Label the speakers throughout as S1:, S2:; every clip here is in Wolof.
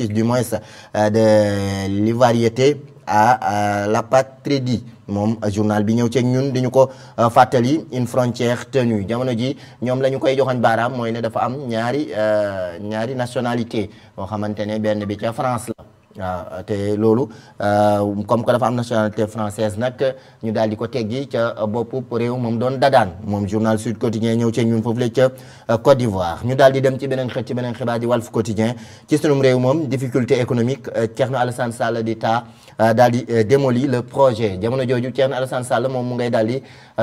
S1: du moins de l'ivoirieté à l'apatridie moom journal bi ñëw ci ñun di ñu ko fàttali une frontière tenue jamono ji ñoom la ñu koy joxoñ baaraam mooy ne dafa am ñaari nationalité boo xamante ne benn bi ca France la waaw te loolu comme que dafa am nationalité française nag ñu daal di ko teggi ca boppu réew moom doon dadaan moom journal Sud Quotidien ñëw ci ñun foofu la ca Côte d'Ivoire ñu daal di dem ci beneen xët ci beneen xibaar di Walf Quotidien ci sunum réew moom difficulté économique Thierno Alassane Sall di daal di démoli le projet jamono jooju Thierno Alassane Sall moom mu ngay daal di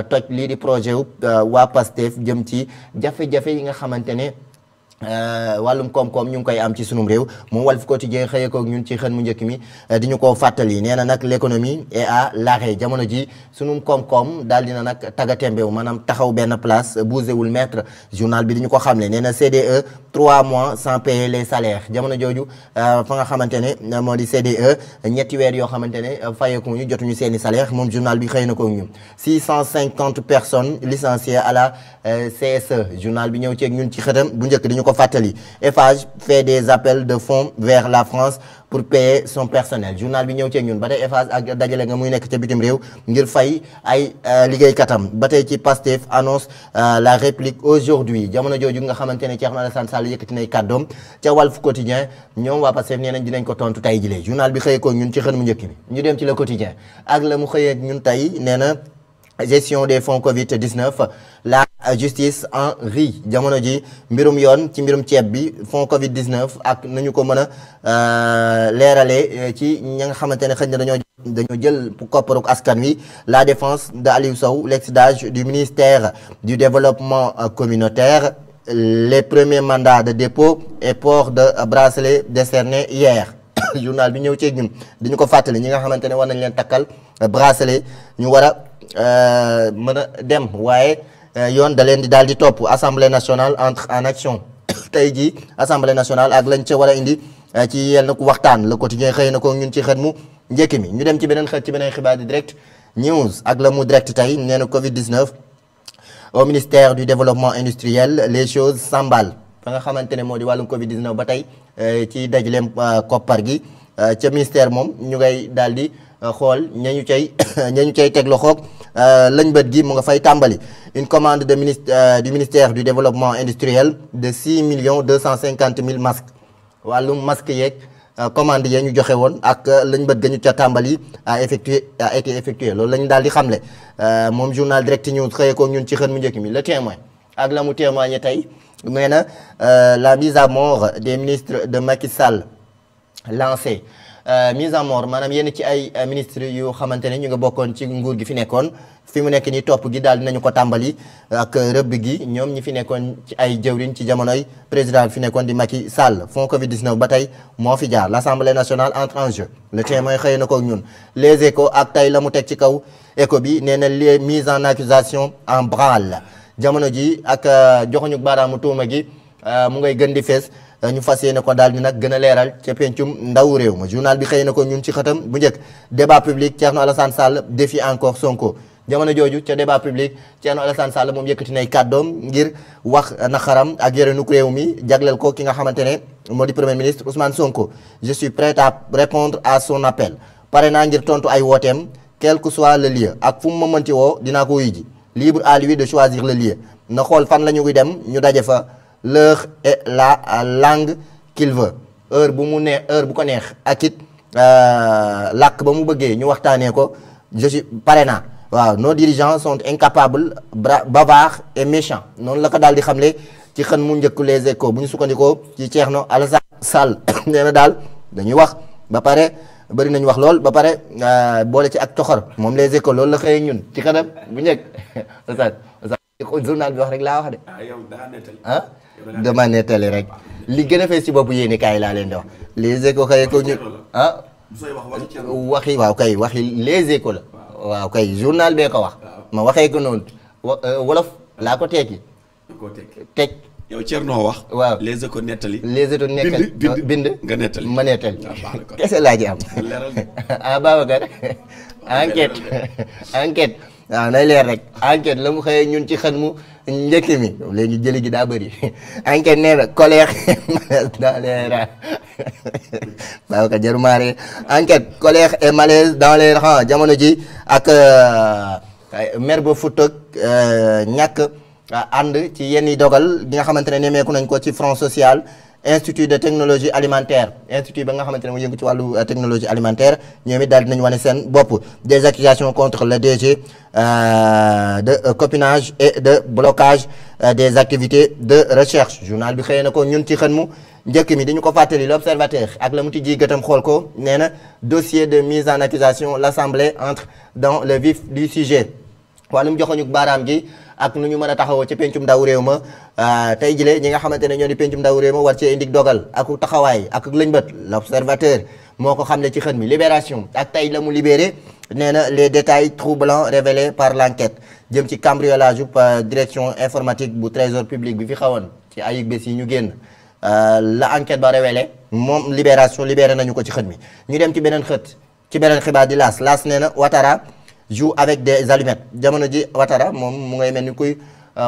S1: toj lii di projet wu waa Pastef jëm ci jafe-jafe yi nga xamante ne wàllum koom-koom ñu ngi koy am ci sunum réew moom Walf Quotidien xëyee ko ñun ci xën mu njëkk mi di ñu ko fàttali nee na nag l'économie est à l'arrêt jamono ji sunum koom-koom daal dina nag tagatembewu maanaam taxaw benn place bougéwul maître journal bi di ñu ko xamle nee na CDE 3 mois sans payer les salaires jamono jooju fa nga xamante ne moo di CDE ñetti weer yoo xamante ne fayeeku ñu jotuñu seeni salaire moom journal bi xëy na ko ñun 650 personnes licenciées à la CSE journal bi ñëw ci ñun ci xëtam bu njëkk di ñu ko fàttali Eiffage fait des appels de fonds vers la France pour payer son personnel journal bi ñëw ci ñun ba tey Eiffage ak dajale nga muy nekk ca bitim réew ngir fay ay liggéeykatam ba tey ci Pastef annonce la réplique aujourd'hui jamono jooju nga xamante ne Thierno Alassane Sall yëkkati nay kàddoom ca Walf Quotidien ñoom waa Pastef nee nañ dinañ ko tontu tey jilee journal bi xëyee ko ñun ci xën mu njëkk bi ñu dem ci Le Quotidien ak la mu xëyee ñun tey nee na gestion des fonds Covid-19 la justice en rit jamono ji mbirum yoon ci mbirum ceeb bi fonds Covid-19 ak nañu ko mën a leerale ci ñi nga xamante ne xëy na dañoo jël kopparuk askan wi la défense de Aliou Sow l'ex-DAGE du ministère du développement communautaire les premiers mandats de dépôt et port de bracelet décernés hier journal bi ñëw ci ñun diñu ko fàttali ñi nga xamante ne war nañ leen takkal bracelet ñu war a mën a dem waaye yoon da leen di daal di topp assemblée nationale entre en action tey jii assemblée nationale ak lañ ca war a indi ci yenn waxtaan Le Quotidien xëy na ko ñun ci xët mu njëkk mi ñu dem ci beneen xët ci beneen xibaar di direct news ak la mu direct tey nee na Covid-19 au ministère du développement industriel les choses s'emballent fa nga xamante ne moo di wàllum Covid-19 ba tey ci dajaleem koppar gi ca ministère moom ñu ngay daal di xool ñañu cay teg loxoog lañ bët gi mu nga fay tàmbali une commande de du ministère du développement industriel de 6 250 000 masques wàllum masque yeeg commande yee ñu joxe woon ak lañ bët ga ñu ca tàmbali a été effectué loolu lañu daal di xamle moom journal direct news xëyee ko ñun ci xën mu njëkk mi Le Témoin ak la mu témoigné tey nee na la mise à mort des ministres de Macky Sall lancée mise à mort maanaam yenn ci ay ministres yu xamante ne ñu nga bokkoon ci nguur gi fi nekkoon fi mu nekk nii topp gi daal dinañu ko tàmbali ak rëbb gi ñoom ñi fi nekkoon ci ay jëwriñ ci jamonoy président fi nekkoon di Macky Sall fonds Covid-19 ba tey moo fi jaar l'Assemblée nationale entre en jeu Le Témoin xëy na ko ñun les échos ak tey la mu teg ci kaw écho bi nee na les mises en accusation en branle jamono ji ak joxuñu baaraamu tuuma gi mu ngay gën di fees ñu fas yéene ko daal di nag gën a leeral ca pencum ndaw réew ma journal bi xëy na ko ñun ci xëtam bu njëkk débat public Thierno Alassane Sall défie encore Sonko jamono jooju ca débat public Thierno Alassane Sall moom yëkkati nay kàddoom ngir wax naxaram ak yorenuk réew mi jagleel ko ki nga xamante ne moo di premier ministre Ousmane Sonko je suis prêt à répondre à son appel pare naa ngir tontu ay wooteem quel que soit le lieu ak fu mu ma mënti woo dinaa ko wuyu ji libre à lui de choisir le lieu na xool fan la ñu dem ñu daje fa l'heure et la langue qu'il veut heure bu ko neex ak it làkk ba mu bëggee ñu waxtaanee ko je suis pare naa waaw nos dirigeants sont incapables bavards et méchants noonu la ko daal di xamle ci xën mu njëkk Les Échos bu ñu sukkandikoo ci Thierno Alassane Sall nee na daal dañuy wax ba pare bëri nañu wax lool ba pare boole ci ak coxor moom Les Échos loolu la xëyee ñun ci xanam bu njëkk journal bi wax rek laa wax de ah dama nettali rek li gën a fees ci bopp yéeni kaay laa leen di wax Les Échos xëyee ko ñun ah waxi waaw kay waxi Les Échos la waaw kay journal bee ko wax ma waxee ko noonu wolof laa ko tekki teg
S2: yow Thierno wax
S1: waaw
S2: Les Échos nettali
S1: bind
S2: nga nettali
S1: ma nettali kese laa ji am ah Babacar enquête waaw nay leer rek enquête la mu xëyee ñun ci xën mu njëkk mi léegi jëli gi daa bëri enquête nee na colère dans les rangs waaw ka jarumaare enquête colère et malaise dans les rangs jamono ji ak mer ba fut ak ñàkk ànd ci yenn dogal gi nga xamante ne nemeeku nañ ko ci front social institut de technologie alimentaire institut ba nga xamante ne mu yëngu ci wàllu technologie alimentaire ñoom it daal dinañ wane seen bopp des accusations contre le DG de copinage et de blocage des activités de recherche journal bi xëyee na ko ñun ci xën mu njëkk mi dañu ko fàttali l'observateur ak la mu tijji gëtam xool ko nee na dossier de mise en accusation l'assemblée entre dans le vif du sujet wàllum joxoñu baaraam gi ak nu ñu mën a taxawoo ci pencum ndaw réew ma tey jile ñi nga xamante ne ñoo di pencum ndaw réew ma war cee indi dogal ak taxawaay ak lëñbët l'observateur moo ko xamle ci xët mi libération ak tey la mu libéré nee na les détails troublants révélés par l'enquête jëm ci cambriolage direction informatique bu trésor public bi fi xawoon ci ayig bés yi ñu génn la enquête ba révélé moom libération libéré nañu ko ci xët mi ñu dem ci beneen xët ci beneen xibaar di laas nee na Ouattara joue avec des allumettes jamono ji Ouattara moom mu ngay mel ni kuy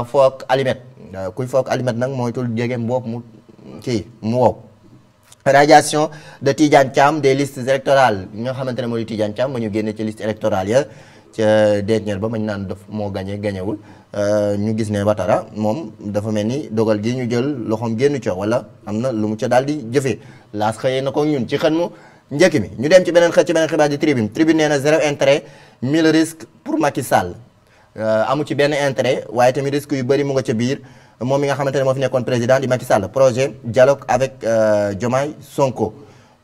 S1: foog allumette kuy foog allumette nag mooy tul jege mbopp mu kii mu wow radiation de Tidiane Thiam des listes électorales ñi nga xamante ne moo di Tidiane Thiam ba ñu génne ci liste électorale ya ca dernière ba mañ naan daf moo gañewul ñu gis ne Ouattara moom dafa mel ni dogal gi ñu jël loxoom génn co wala am na lu mu ca daal di jëfee laas xëyee na ko ñun ci xën mu njëkk mi ñu dem ci beneen xët ci beneen xibaar di tribune nee na zéro intérêt 1000 risques pour Macky Sall amu ci benn intérêt waaye tamit risque yu bëri mu nga ca biir moom mi nga xamante ne moo fi nekkoon président di Macky Sall projet dialogue avec Diomaye Sonko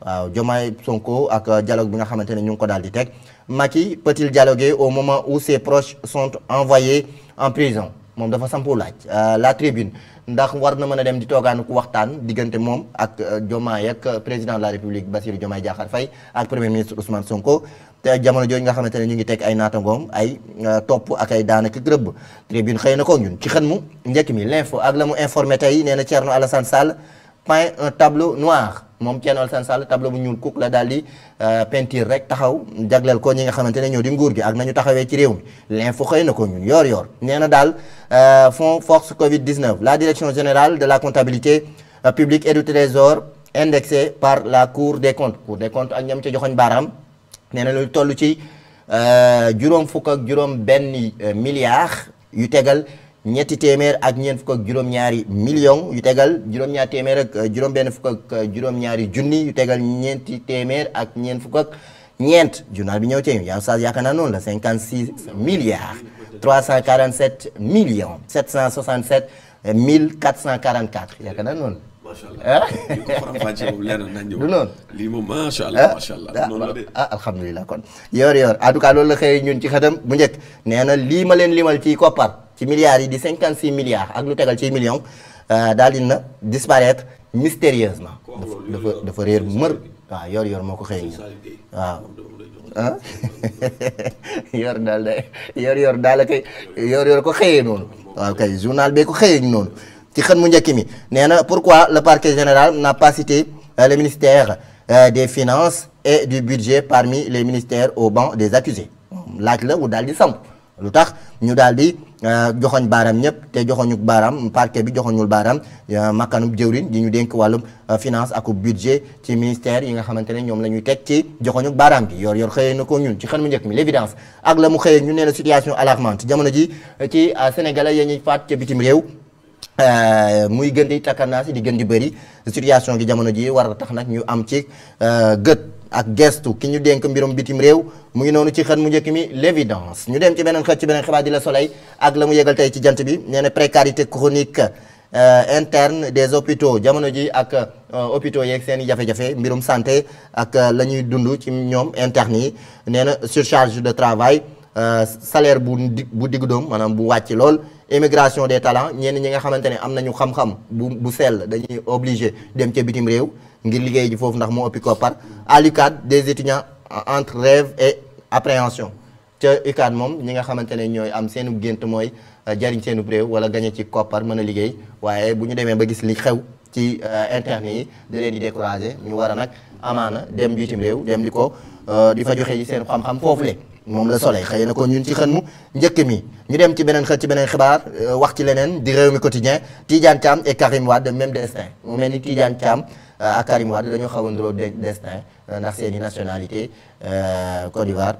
S1: waaw Diomaye Sonko ak dialogue bi nga xamante ne ñu ngi ko daal di teg Macky peut-il dialoguer au moment où ses proches sont envoyés en prison moom dafa sampu laaj la tribune ndax war na mën a dem di toogaan ku waxtaan diggante moom ak Diomaye ak président de la République Bassirou Diomaye Diakhar Faye ak premier ministre Ousmane Sonko te jamono jooju nga xamante ne ñu ngi teg ay naatangoom ay topp ak ay daanaka rëbb tribune xëy na ko ñun ci xën mu njëkk mi l'info ak la mu informé tey nee na Thierno Alassane Sall peint un tableau noir moom Thierno Alassane Sall tableau bu ñuul kuk la daal di peinture rek taxaw jagleel ko ñi nga xamante ne ñoo di nguur gi ak nañu taxawee ci réew mi l'info xëy na ko ñun yor nee na daal fonds force Covid-19 la direction générale de la comptabilité publique et du trésor indexée par la cour des comptes ak ñam ca joxoñ baaraam nee na lu toll ci juróom fukk ak juróom benn milliards yu tegal ñetti téeméer ak ñeent fukk ak juróom-ñaari millions yu tegal juróom-ñaari téeméer ak juróom-benn fukk ak juróom-ñaari junni yu tegal ñeenti téeméer ak ñeent fukk ak ñeent journal bi ñëw ci yaa sa yaakaar naa noonu la 56 milliards 347 millions 767 mille 444 yaakaar naa noonu.
S2: macha allah li ko faram-fàccee moom leer na ñëw.
S1: du noonu
S2: lii moom macha allah macha allah. noonu la de
S1: alhamdulilah kon. yor en tout cas loolu la xëy ñun ci xëtam bu njëkk nee na lii ma leen limal ci koppar. ci milliards yi di 56 milliards ak lu tegal ci millions daal dina disparaître mystérieusement dafa réer mër waaw yor moo ko xëy waaw ah yor daal day yor daal la koy yor ko xëyee noonu waaw kay journal bee ko xëyee noonu ci xën mu njëkk mi nee na pourquoi le parquet général n'a pas cité le ministère des finances et du budget parmi les ministères au banc des accusés laaj la wu daal di samp lu tax ñu daal di joxoñ baaraam ñëpp te joxoñu baaraam parquet bi joxoñul baaraam makkanub jëwriñ di ñu dénk wàllum finance ak budget ci ministère yi nga xamante ne ñoom la ñuy teg ci joxoñu baaraam bi yor xëyee na ko ñun ci xën mu njëkk mi l'évidence ak la mu xëyee ñu nee na situation alarmante jamono ji ci sénégalais ya ñuy faat ca bitim réew muy gën di takkarnaa si di gën di bëri situation gi jamono ji war a tax nag ñu am ci gët ak gestu ki ñu dénk mbirum bitim réew mu ngi noonu ci xët mu njëkk mi l'évidence ñu dem ci beneen xët ci beneen xibaar di la soleil ak la mu yëgal tey ci jant bi nee na précarité chronique interne des hôpitaux jamono ji ak hôpitaux yeeg seen i jafe-jafe mbirum santé ak la ñuy dund ci ñoom interne yi nee na surcharge de travail salaire bu diggu doom maanaam bu wàcc lool émigration des talents ñenn ñi nga xamante ne am nañu xam-xam bu sell dañuy obligé dem ca bitim réew ngir liggéey ji foofu ndax moo ëppi koppar à l'UCAD des étudiants entre rêve et appréhension ca UCAD moom ñi nga xamante ne ñooy am seenu gént mooy jariñ seenu réew wala gañe ci koppar mën a liggéey waaye bu ñu demee ba gis li xew ci interne yi da leen di décourager ñu war a nag amaana dem bitim réew dem di ko di fa joxe ji seen xam-xam foofu le moom la Soleil xëy na ko ñun ci xën mu njëkk mi. ñu dem ci beneen xët ci beneen xibaar wax ci leneen di Rewmi Quotidien Tidiane Thiam et Karim Wade même destin mu mel ni Tidiane Thiam ak Karim Wade dañoo xaw a nduroo destin ndax seen i nationalité Côte d'Ivoire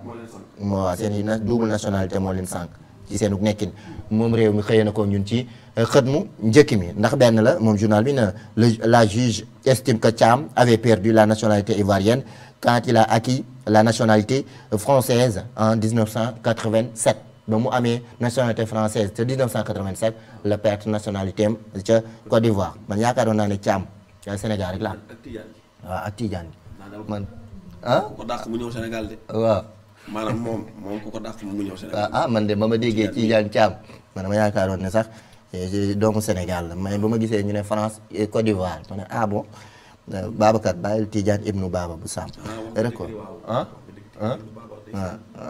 S1: moo seen i double nationalité moo leen sànq ci seenu nekkin moom réew mi xëy na ko ñun ci xët mu njëkk mi ndax benn la moom journal bi na la juge estime que Thiam avait perdu la nationalité ivoirienne quand il a acquis la nationalité française en 1987 ba mu amee nationalité française te 1987 la perte nationalité am ca Côte d'Ivoire man yaakaaroon naa ne Thiam Sénégal rek la waaw ak Tidiane man
S2: ku ko dàq mu ñëw Sénégal de.
S1: waaw
S2: maanaam moom ku ko dàq mu ñëw Sénégal.
S1: man de ba ma déggee Tidiane Thiam man ma yaakaaroon ne sax doomu Sénégal la mais ba ma gisee ñu ne France et Côte d'Ivoire ma ne bon Babacar bàyyil Tidiane ibnu Baba bu Sam. rek ko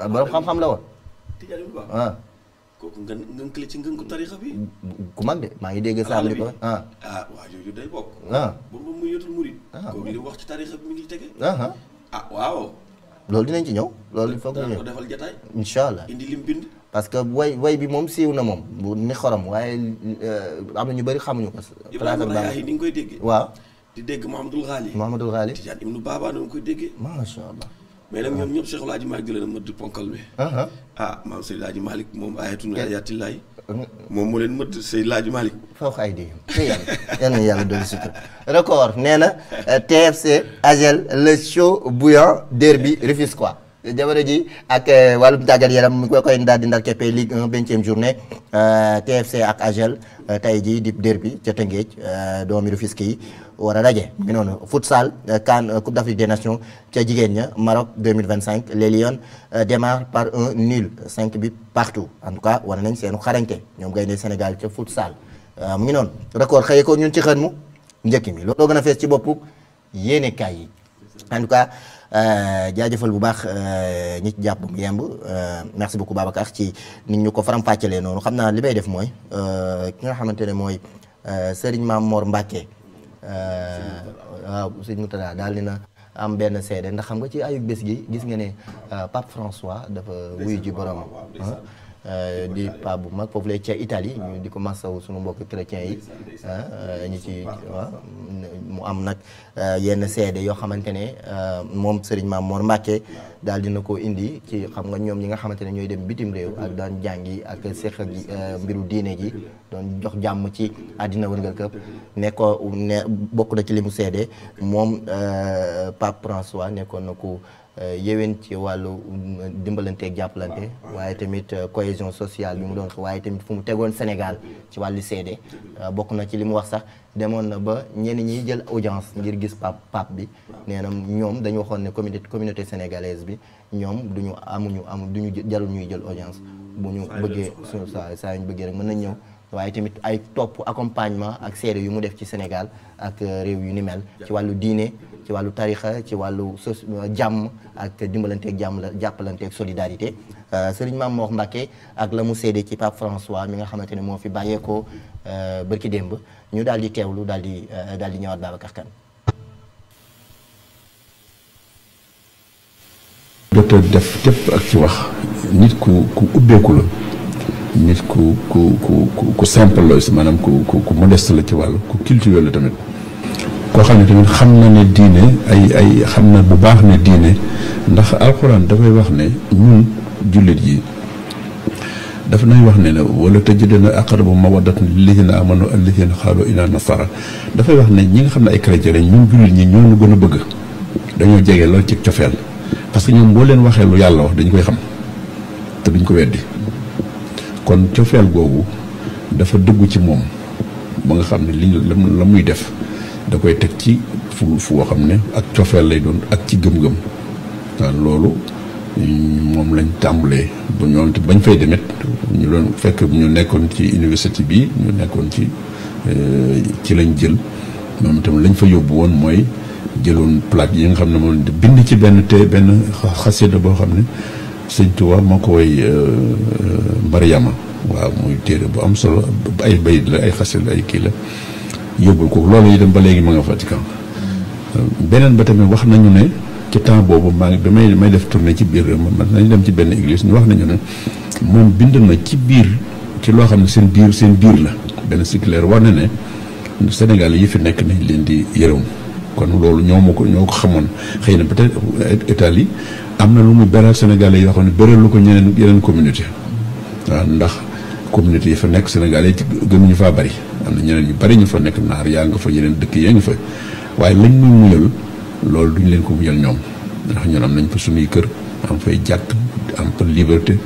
S1: borom xam-xam la woon.
S2: Tidiane ibnu Baba kooku ngeen clé ci ngeen ko tarixa bi.
S1: ku mag de maa ngi dégg Sam di ko
S2: waa jooju day bokk. ba mu yotul murid. kooku li mu wax ci tarixa bi mi ngi tege. waaw. loolu
S1: dinañ ci ñëw loolu foog ñu ñëw
S2: ko defal jataay.
S1: incha allah
S2: indi lim bind.
S1: parce que way bi moom siiw na moom bu ni xorom waaye am na ñu bëri xamuñu ko.
S2: Ibrahima Yaay ni nga koy déggee.
S1: waaw
S2: di dégg Mouhamadoul Ghali. Tidiane ibnu Baba na nga koy déggee.
S1: macha allah.
S2: mais nag ñoom ñëpp Cheikh El Hadji Malick di leen a mëdd ponkal bi. maam Seydou El Hadji Malick moom ayatun ayatillahi moom moo leen mëdd Seydou El Hadji Malick.
S1: foofu ay dégg yal na yàlla dolli sutur. record nee na TFC AGEL le chaud bouillant derby Rufisquois jamono ji ak wàllum tàggat yaram mu koy daal di ndar keppee Ligue 1 20e journée TFC ak AGEL tey jii di derby ca Tëngéej doomi Rufisque yi war a daje mu ngi noonu futsal CAN Coupe d'Afrique des Nations ca jigéen ña Maroc 2025 les Lions démarrent par un nul 5 buts partout en tout cas war nañ seenu xarañte ñoom gaynde Sénégal ca futsal mu ngi noonu record xëye ko ñun ci xën mu njëkk mi looloo gën a fees ci boppu yéene kaay yi en tout cas jaajëfal bu baax ñi ci jàpp mu yemb merci beaucoup Babacar ci nit ñu ko faram-fàccelee noonu xam naa li may def mooy ki nga xamante ne mooy Serigne Mame Mor Mbacke waaw sëñ Moutada daal dina am benn seede ndax xam nga ci ayub bés gi gis nga ne Pape François dafa wuyu ji borom di Pape bu mag foofu lay ca Italie ñu di ko massaw suñu mbokk chrétiens yi ñu ci mu am nag yenn seede yoo xamante ne moom Serigne Mame Mor Mbacke daal dina ko indi ci xam nga ñoom ñi nga xamante ne ñooy dem bitim réew ak daan jàngi ak seq gi mbiru diine gi doon jox jàmm ci àddina wërngal këpp ne bokk na ci li mu seede moom Pape François nekkoon na ko yéwén ci wàllu dimbalante ak jàppalante waaye tamit cohésion sociale bi mu doon waaye tamit fu mu tegoon Sénégal ci wàllu seede bokk na ci li mu wax sax demoon na ba ñenn ñi jël audience ngir gis pape bi nee na ñoom dañu waxoon ne communauté sénégalaise bi ñoom duñu jarul ñuy jël audience bu ñu bëggee suñu saa ñu bëggee rek mën nañ ñëw waaye tamit ay topp accompagnement ak seede yu mu def ci Sénégal ak réew yu ni mel ci wàllu diine ci wàllu tarixa ci wàllu jàmm ak dimbalanteeg jàmm la jàppalanteeg solidarité Serigne Mame Mor Mbacke ak la mu seede ci Pape François mi nga xamante ne moo fi bàyyeekoo bërki démb ñu daal di teewlu daal di ñëwaat Babacar Kane.
S3: docteur def képp ak ci wax nit ku ubbeeku la nit ku simple la maanaam ku modeste la ci wàllu ku cultivé la tamit. koo xam ne tamit xam na ne diine ay xam na bu baax ne diine ndax alxuraan dafay wax ne ñun jullit yi dafa nay wax ne wala tajidanna aqraba mawaddatan lillazina amanu allazina qaalu inna nasara dafay wax ne ñi nga xam ne ay chrétien lañ ñun jullit ñi ñoo ñu gën a bëgg dañoo jege lool ci cofeel parce que ñoom boo leen waxee lu yàlla wax dañ koy xam te duñ ko weddi kon cofeel googu dafa dëggu ci moom ba nga xam ne li la muy def da koy teg ci fu xam ne ak cofeel lay doon ak ci gëm-gëm waaw loolu moom lañ tàmbalee ba ñoom bañ fay demet ñu doon fekk ñu nekkoon ci université bi ñu nekkoon ci lañ jël moom itam lañ fa yóbbu woon mooy jëloon plaque yi nga xam ne moom bind ci benn xasida boo xam ne sëñ Tuubaa moo ko woy Mariama waaw muy téere bu am solo ay bayit la ay xasida ay kii la yóbbul ko loolu itam ba léegi ma nga Vatican beneen ba tamit wax nañu ne ci temps boobu maa ngi may def tournée ci biir man nañ dem ci benn église ñu wax nañu ne moom bind na ci biir ci loo xam ne seen biir la benn circulaire war na ne Sénégal yi fi nekk nañ leen di yërëm kon loolu ñoo ko xamoon xëy na peut-être Italie am na lu mu beral Sénégalais yoo xam ne beral lu ko yeneen communauté waaw ndax communauté yi fa nekk Sénégalais yi gënuñu faa bari am na ñeneen ñu bari ñu fa nekk naar yaa nga fa yeneen dëkk yaa nga fa waaye lañ muy muyal loolu duñ leen ko muyal ñoom ndax ñun am nañ fa suñuy kër am fay jàkk am fa liberté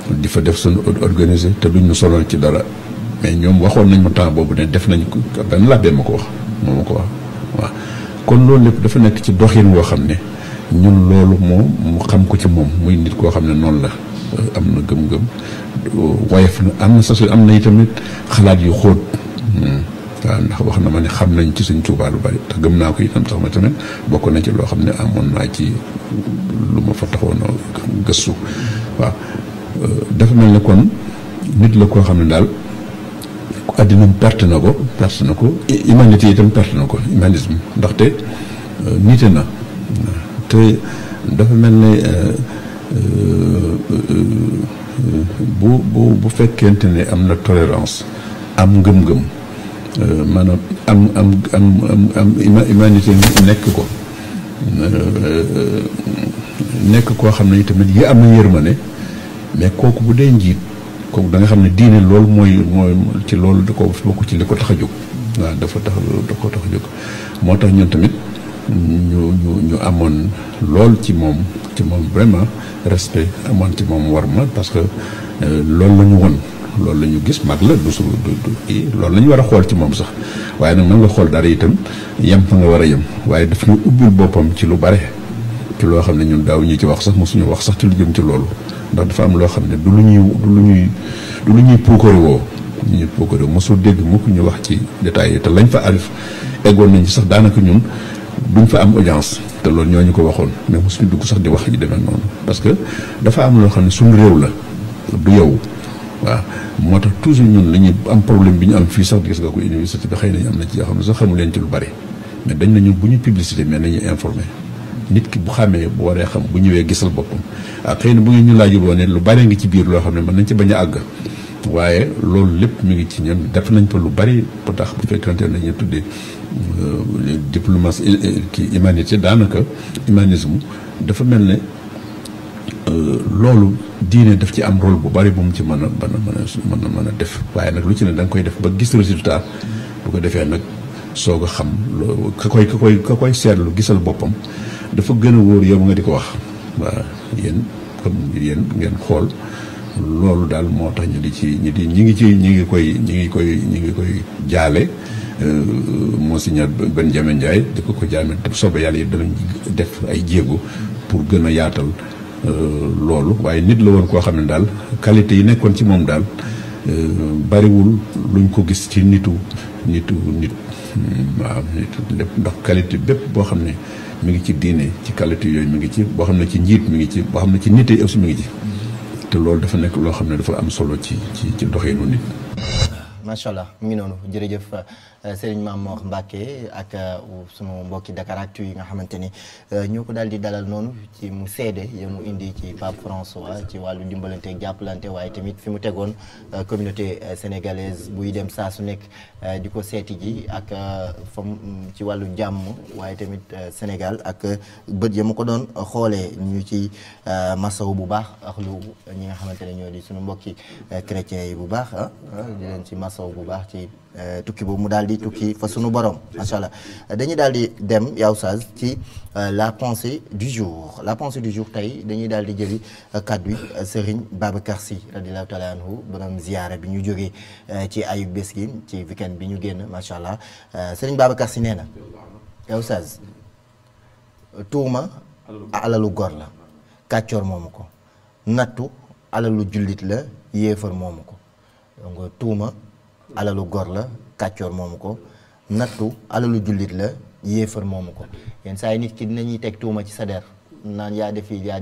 S3: di fa def suñu organisé te duñ ñu sonal ci dara mais ñoom waxoon nañ ma temps boobu ne def nañ ko benn làbbee ma ko wax moo ma ko wax waaw kon loolu lépp dafa nekk ci doxin woo xam ne ñun loolu mu xam ko ci moom muy nit koo xam ne noonu la am na gëm-gëm woyof na am na sax am na itamit xalaat yu xóot waaw ndax wax na ma ne xam nañ ci Sëñ Tuubaa lu bari te gëm naa ko itam sax ma tamit bokk na ci loo xam ne amoon naa ci lu ma fa taxoon a gëstu waaw dafa mel ne kon nit la koo xam ne daal àddina perte na ko humanité itam perte na ko humanisme ndaxte nite na te dafa mel ne bu fekkente ne am na tolérance am ngëm-ngëm maanaam am humanité nekk ko nekk koo xam ne itamit yi am na yërmande mais kooku bu dee njiit kooku da nga xam ne diine loolu mooy ci loolu da ko bokk ci li ko tax a jóg waaw da ko tax a jóg moo tax ñun tamit ñu amoon lool ci moom vraiment respect amoon ci moom war ma parce que loolu la ñu won loolu la ñu gis mag la du loolu la ñu war a xool ci moom sax waaye nag mën nga xool dara itam yem fa nga war a yem waaye daf ñu ubbil boppam ci lu bare ci loo xam ne ñun daaw ñu ci wax sax mosuñu wax sax ci lu jëm ci loolu ndax dafa am loo xam ne du lu ñuy puukare woo mosul dégg mukk ñu wax ci détails yi te lañ fa arif eggoon nañ ci sax daanaka ñun duñ fa am audience te loolu ñoo ñu ko waxoon mais mosuñu dugg sax di wax yi demee noonu parce que dafa am loo xam ne suñu réew la du yow waaw moo tax toujours ñun la ñuy am problème bi ñu am fii sax gis nga ko université bi xëy nañu am na ci yoo xam ne sax xamu leen ci lu bari mais dañ na ñun bu ñu publicité mais nañuy informé nit ki bu xamee bu waree xam bu ñëwee gisal boppam xëy na bu ngeen ñu laajul woon ne lu bari ngi ci biir loo xam ne mën nañ ci bañ a àgg waaye loolu lépp mi ngi ci ñun def nañ fa lu bari ba tax bu fekkante ne dañuy tuddee diplomatie ki humanité daanaka humanisme dafa mel ne loolu diine daf ci am rôle bu bari bu mu ci mën a def waaye nag lu ci ne da nga koy def ba gis résultat bu ko defee nag soog a xam ka koy seetlu gisal boppam dafa gën a wóor yow nga di ko wax waaw yéen comme yéen ngeen xool loolu daal moo tax ñu ngi koy jaale Monseigneur Benjamin Ndiaye di ko jaame te soobee yàlla yi danañ def ay jéego pour gën a yaatal loolu waaye nit la woon koo xam ne daal qualité yi nekkoon ci moom daal bariwul luñ ko gis ci nit waaw nit lépp ndax qualité bépp boo xam ne mi ngi ci diine ci qualité yooyu mi ngi ci boo xam ne ci njiit mi ngi ci boo xam ne ci nit yi aussi mi ngi ci te loolu dafa nekk loo xam ne dafa am solo ci doxinu nit.
S1: macha allah mu ngi noonu jërëjëf Serigne Mamor Mbacke ak sunu mbokki Dakaractu yi nga xamante ni ñoo ko daal di dalal noonu ci mu seede ya mu indi ci Pape François ci wàllu dimbalante ak jàppalante waaye tamit fi mu tegoon communauté sénégalaise buy dem saa su nekk di ko seeti ji ak fam ci wàllu jàmm waaye tamit Sénégal ak bët ya mu ko doon xoolee ñu ci masaw bu baax ak lu ñi nga xamante ne ñoo di sunu mbokki chrétiens yi bu baax di leen ci masaw bu baax ci tukki boobu mu daal di tukki fa sunu borom macha allah dañuy daal di dem yaa Oustaz ci la pensée du jour tey dañuy daal di jëli kaddu yi Serigne Babacar Sy radiyallahu taala anhu borom ziyaara bi ñu jógee ci ayu bés gi ci weekend bi ñu génn macha allah Serigne Babacar Sy nee na yaa Oustaz tuuma alalu gor la kàccoor moomu ko nattu alalu jullit la yéefar moomu ko donc tuuma alalu gor la kàccoor moomu ko nattu alalu jullit la yéefar moomu ko yenn saa yi nit ki dinañuy teg tuuma ci sa der naan yaa def fii yaa